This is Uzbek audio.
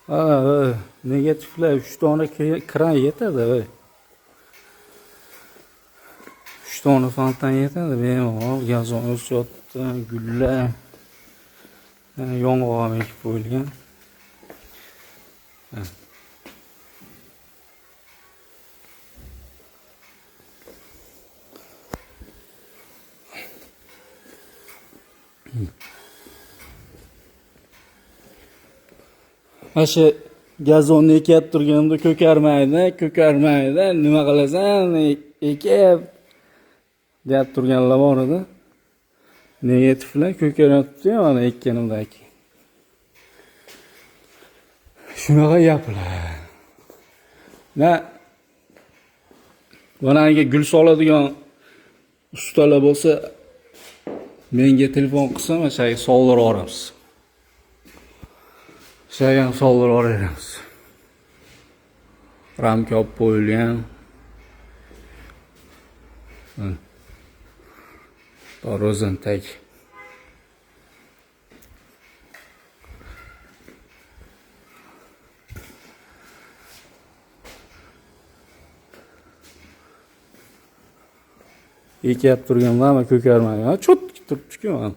Ha, negativlar 3 dona kran yetadi. Voy. 3 dona fontan yetadi, bemalol gazon o'syapti, gullar, yong'oq ham ekib qo'yilgan. Mana shu gazonni ekyap turganimda ko'karmaydi, ko'karmaydi, nima qilasan, ekib deb turganlar bor edi. Negativlar ko'karyapti mana ekkanimdan keyin. Shunaqa gaplar. Na mana gul soladigan ustalar bo'lsa, menga telefon qilsa, mana shu yerga soldirib yuboramiz. Shu yerga ham soldirib yuboramiz. Ramka olib qo'yilgan. Darvozani tagi. Ekyap turganlar hamma ko'karmagan. Cho'tki turibdi-ku mana.